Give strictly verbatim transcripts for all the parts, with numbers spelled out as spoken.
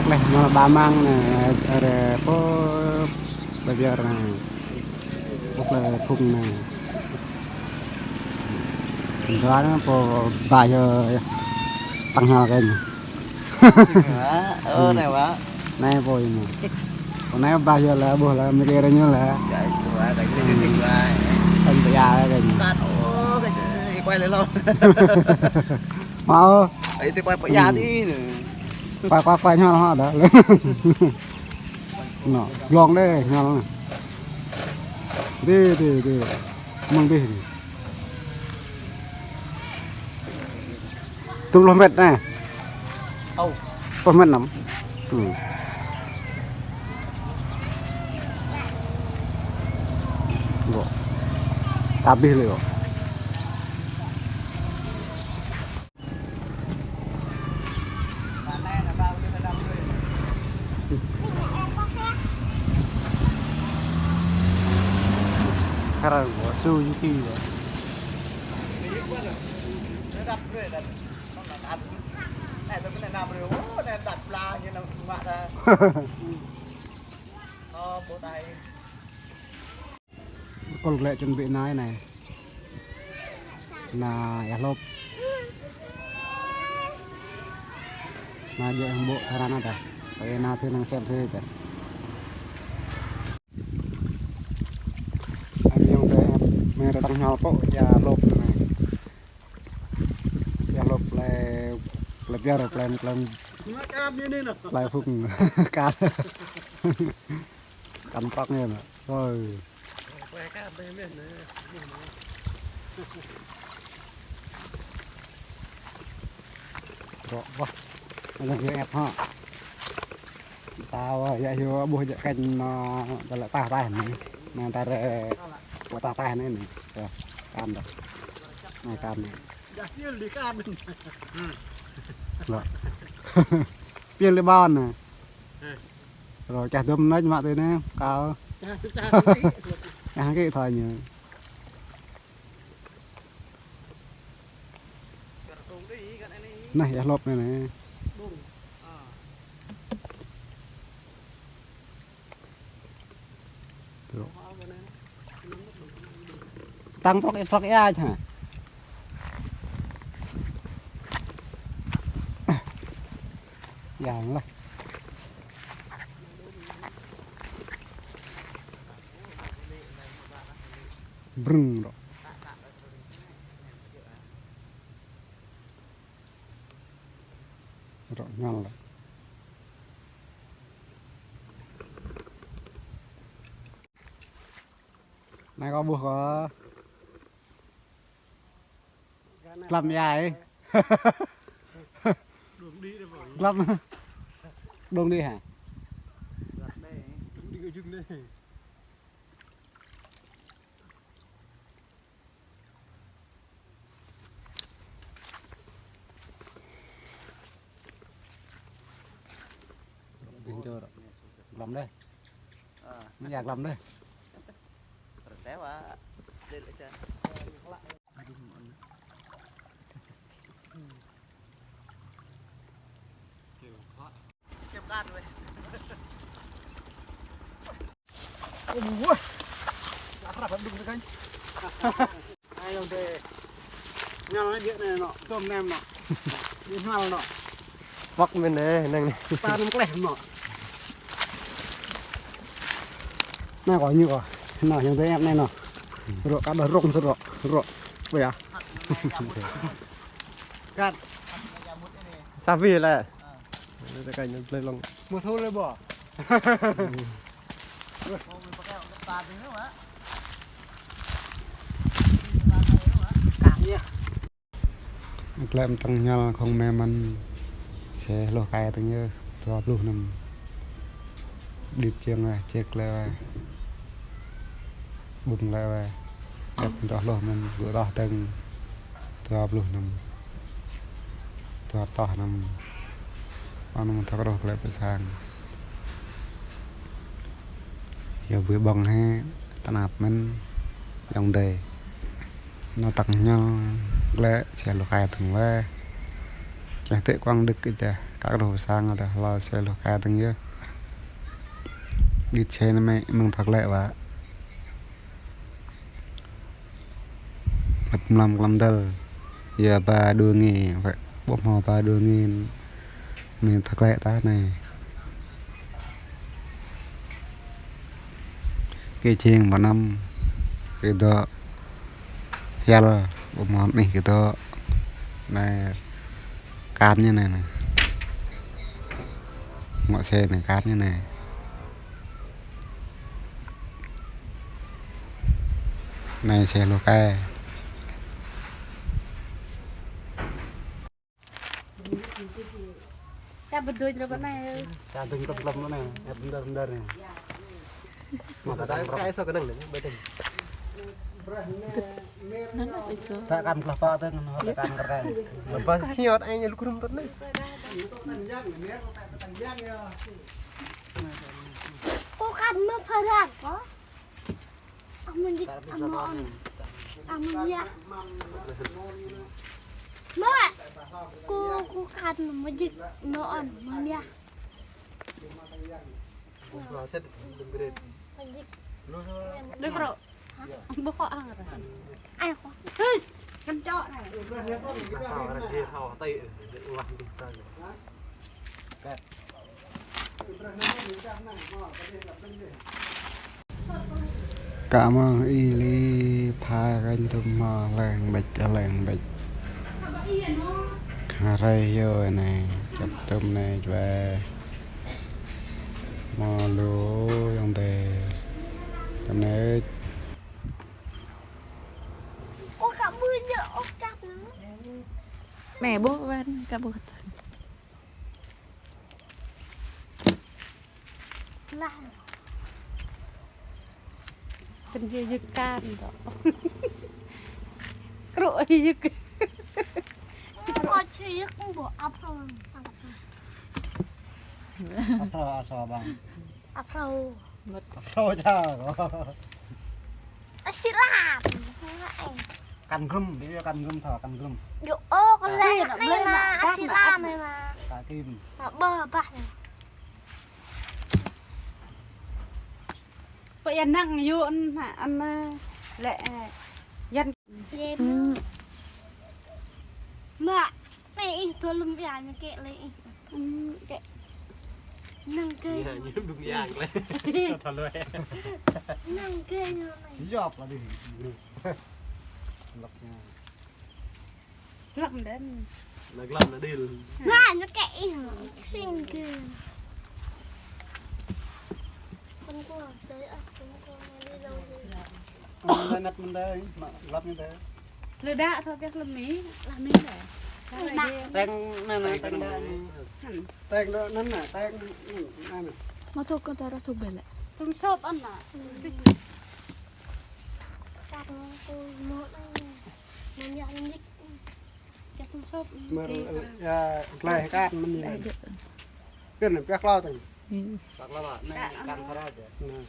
Leh ñu ba mang anai, ơ, pô, ba biar anai. Pô leh phung anai. Dua anai pô ba yơh, tăng hal kơ ñu. Wă, ơ, anai wă. Anai pô ñu. Pô anai ba yơh lah, ƀuh lah, mơ̆ kơ ñu lah. Kơ ñu wă, kơ ñu wă. Tăng ba yơh kơ ñu. Kơ, ơ, kơ ñu, quay lại lo. Mă. Ai, tui quay ba yơh đi. Quay, quay, quay ñu hă dah. Anai, glông đeh, ñu anai. Dih, dih, dih. Mơ̆ng dih, dih. Tơpluh mét anai. Ơ. Tơpluh mét năm. Hmm. Ơ. Abih lĕ, ơ. Kar ƀu su yuki ƀă. Kol glĕ chuẩn bị anai anai. Anai ia hlôp. Anai jĕ hơmâo tha anai ta. Tơ anai thâo năng sem thâo ta. Anai yơh tơ, mơ̆ rơtăng hñăl pô ia hlôp anai. Ia hlôp plei, plei biar, plei, plei, plei phung. Kar. Kăn prŏk ñu anai. Ơ. Rŏ wă. Anai yơh ĕp hă. Ta wă, ia hyu ƀuh jĕ kăn anai, ta lĕ tah tah anai. Anai ta rĕ, ƀuh tah tah anai anai. Yơh, kăn dah. Anai kăn anai. Lă. Piel di ƀôn anai. Rŏ čah dŏm anai mă tui anai, kâo. Čah, čah, čah. Čah kơ thâo ñu. Anai, ia hlôp anai anai. Tơ̆. Tăng prŏk ia, prŏk ia čă. Yang lah. Brưng rŏ. Rŏ ngăl lah. Anai kâo ƀuh kâo. Glăm ia ih. Glăm. Đong đih hă? Glăm đih. Anai ia glăm đih. Ơ, ƀuh. Akrab hơdôm tơ kăn. Ai, yơh tơ. Ngăl anai biă anai anŏ, dŏm nem anŏ. Biă ngăl anŏ. Pŏk mơ̆n anai, năng anai. Ta năm kleh anŏ. Anai kâo ñu kâo. Anai yơh tơ ĕp anai anŏ. Rŏ kơ dah rŏng sơrŏ, rŏ. Ƀuh ia. Kăn. Sa bih lĕ. Tơ kăn ñu plei lŏng. Mơ̆ thâo lĕ ƀuh. Glăm tăng hñăl khŏng mơ̆ mơ̆n, sĕ hloh kai tăng yơh, dua pluh năm. Đĭt jing weh, ček lĕ weh. Ƀŭng lĕ weh. Ĕp dua hloh mơ̆n, gŭ toh tăng dua pluh năm. Dua toh năm. Ƀơ̆ng năm thâo kơ rŏh glĕ pơ sang. Yua ƀuih ƀơ̆ng hĕ, tơnap mơ̆n, ayŏng adơi. Anai tăng hñăl glĕ, sĕ hloh kai tăng weh. Čeh tĕ kuang đĭ kơ čeh. Kăk rơh sang ta hlâo sĕ lu kơ tơ̆ng yơh. Đĭt sĕ anai mơ̆ng thâo klĕ wa. Lăp mlam klăm dăl. Yơh ba đua ngê, wĕ, ƀuh hmâo ba đua ngê. Mơ̆ng thâo klĕ ta anai. Kơ jing ba năm. Kơ dŏ. Hiăl, ƀuh hmâo anih kơ dŏ. Anai, kăn ñu anai, anai. Hmâo sĕ anai, kăn ñu anai. Anai sĕ lu kơ. Ča bơdui rơbơ̆t anai. Ča dơ̆ng kơ̆m kơ̆m anai, ĕp bơndar bơndar anai. Mă ta đang kơ sô kơnang anai, ƀai tơ̆ng. Ta kăn klah pă tơ̆ng, ta kăn kơ kăn. Lơ̆m pă sĭt ñot ai ñu lu krum tơ̆t anai. Kơ kăn mă phara kơ. Amăng jik, amăng on. Amăng yah. Mă. Kơ, kơ kăn amăng jik, amăng on, amăng yah. Amăng jik. Đuh kơ. Ƀuh kơ ang ră. Ai kơ. Hei, kăn čŏk anai. Kơ mơ̆ng ih lĕ pha ganh tŭm hmâo leng ƀĕč, leng ƀĕč. Kha rai yơh anai, čăp tŭm anai čuai. Hmâo lu ayŏng adơi. Tŭm anai. Ơ, kă ƀu djơ̆, ơ, kă ƀu. Anai ƀuh wan, kă ƀuh. Lah. Kăn yơk kăn dŏ. Krŭ yơk. Kơ čih yơk ƀu ăp hrŏm. Ăp hrŏm asơ bang. Ăp hrŏm. Ăp hrŏm ča. Asila. Kăn grŭm, ƀiă kăn grŭm thâo, kăn grŭm. Yơh, ơ, kơ lĕ anai mă, asila anai mă. Kă kim. Ƀơ bah. Pơ ia năng yơh ăn, ăn, lĕ, ơ, yan. Yan. Mă, anai ih tơlŭm ia ñu kĕ lĕ ih. Kĕ. Năng kĕ. Ia ñu đŭng ia lĕ. Thâo lĕ. Năng kĕ ñu anai. Yop lah đi. Lăp ñu. Glăm đen. Nă glăm nă đil. Nă, ñu kĕ ih. Sing kĕ. Kăn kua, čai ah, kăn kua mă đi lâo đi. Kăn kua năt mơ̆n đơi, mă glăm ñu đơi. Lơ đă thâo pĕk lơ mi, lah mi đơi. Teng nă, nă, teng đă nă. Teng đă nă, nă, teng nă, nă. Mă thâo kơ ta ră thâo bĕ lĕ. Tŭm sop ăn nă. Kăn kua mă đơi. Mă nhă nă. Mơ̆, ơ, ia, glai kăt mơ̆n anai. Pin anai, pia klâo tơ̆ng. Pia klâo ba, anai kăn phara čơ. Anai.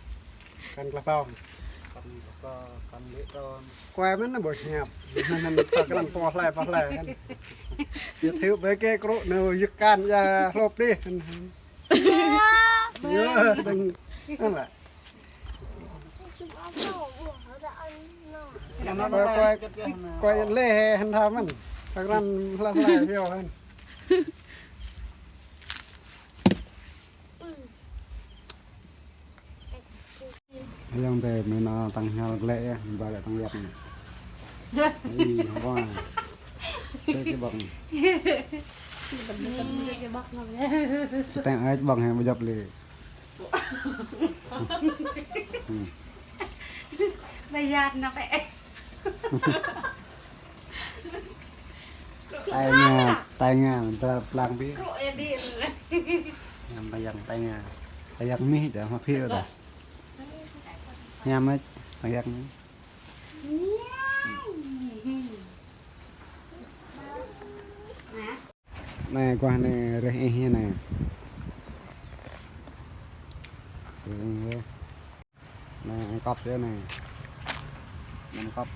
Kăn klâo pao. Kăn klâo, kăn lĕ tron. Kuai mơ̆n anai ƀu hiăp. Anai, anai, pha kran pô hlai, pô hlai kăn. Ia thiu ƀe kĕ krŭ, anai, yơk kăn, ia, hlôp đih. Ia, tơ̆ng. Anai. Kuai, kuai, kuai lĕ hĕ hăn tha mơ̆n. Pha kran hla hla hiu hăn. Ayŏng adơi, mơ̆ng anai tăng hial glĕ ia, ba lĕ tăng yap anai. Ih, hơbong. Tơ̆ kơ ƀơ̆ng. Tơ̆ kơ ƀơ̆ng hĕ, ƀu djŏp lĕ. Ƀai yat nă pĕ. Tai Nga, tai Nga, ta plang ƀiă. Krŭ ia đil. Ñam tai yang tai Nga. Tai yang mih dah, mă phiu dah. Ñam mơ̆, tai yang mih. Anai, kuah anai, rơih ih anai. Anai, ăn kŏp yơh anai. Ăn kŏp.